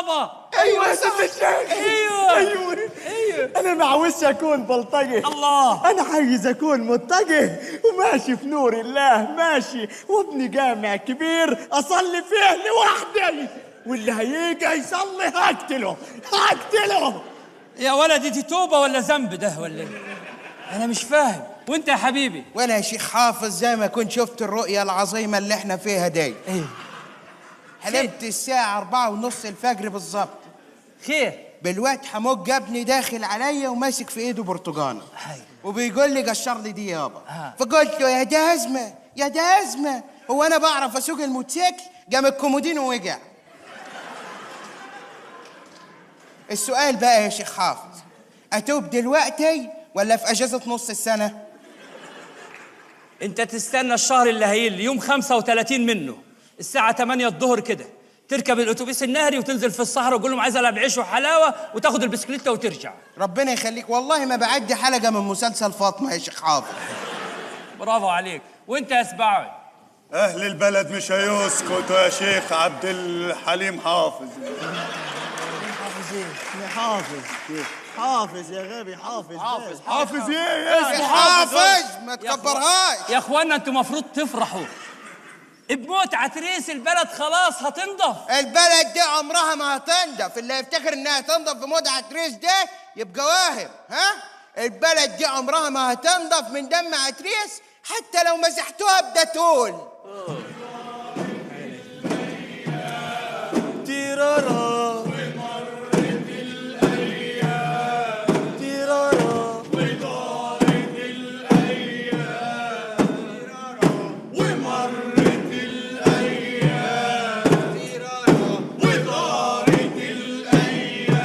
يابا. ايوه يا سيدنا الشيخ. ايوه ايوه ايوه. انا ما عاوزش اكون بلطجي. الله. انا عايز اكون متجه وماشي في نور الله، ماشي وابني جامع كبير اصلي فيه لوحدي، واللي هيجي يصلي هقتله هقتله. يا ولدي دي توبه ولا ذنب ده ولا ايه؟ انا مش فاهم. وانت يا حبيبي؟ وانا يا شيخ حافظ زي ما كنت شفت الرؤية العظيمة اللي احنا فيها دي. ايه؟ حلمت الساعة 4:30 الفجر بالظبط. خير؟ بالوقت حموك جابني داخل عليا وماسك في ايده برتقانه وبيقول لي قشر لي دي يابا. فقلت له يا ده ازمة يا ده ازمة، هو انا بعرف اسوق الموتوسيكل؟ قام الكومودين ووقع. السؤال بقى يا شيخ حافظ، اتوب دلوقتي ولا في اجازه نص السنة؟ انت تستنى الشهر اللي هيلي يوم 35 منه الساعة 8 الظهر كده، تركب الاتوبيس النهري وتنزل في الصحراء وتقول لهم عايز العب عيش وحلاوة وتاخد البسكليته وترجع. ربنا يخليك، والله ما بعدي حلقة من مسلسل فاطمة يا شيخ حافظ. برافو عليك. وانت يا سباعي؟ اهل البلد مش هيسكتوا يا شيخ عبد الحليم حافظ. حافظ ايه؟ حافظ حافظ يا غبي، حافظ حافظ حافظ ايه اسمه حافظ، ما تكبرهاش يا اخوانا. انتوا المفروض تفرحوا بموت عتريس، البلد خلاص هتنضف. البلد دي عمرها ما هتنضف، اللي يفتكر انها تنضف بموت عتريس ده يبقى واهم. ها؟ البلد دي عمرها ما هتنضف من دم عتريس حتى لو مسحتوها بدتول. تيرارا ومرت الايام، تيرارا ودارت الايام، ومرت الايام، ودارت الايام،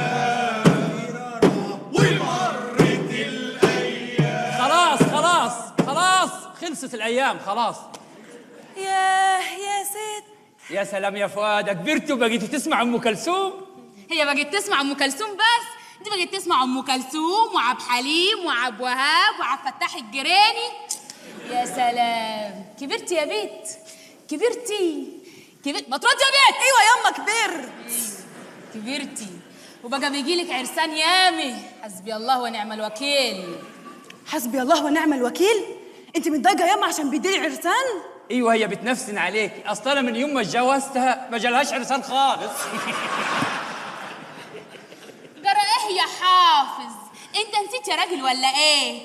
ومرت الايام. خلاص خلاص خلاص، خلصت الايام خلاص. ياه يا ست، يا سلام يا فؤاد، كبرت وبقيت تسمع ام كلثوم. هي بقت تسمع ام كلثوم بس؟ دي بقت تسمع ام كلثوم وعبد حليم وعبد وهاب وعبد فتاح الجراني. يا سلام، كبرتي يا بيت، كبرتي كبرت. ما تردي يا بيت. ايوه ياما كبرت. كبرتي وبقى بيجيلك عرسان يامي. حسبي الله ونعم الوكيل. حسبي الله ونعم الوكيل؟ انت متضايقة ياما عشان بيديلي عرسان؟ ايوه هي بتنفسن عليك، اصل انا من يوم ما اتجوزتها ما جالهاش عرسان خالص. جرى ايه يا حافظ؟ انت نسيت يا راجل ولا ايه؟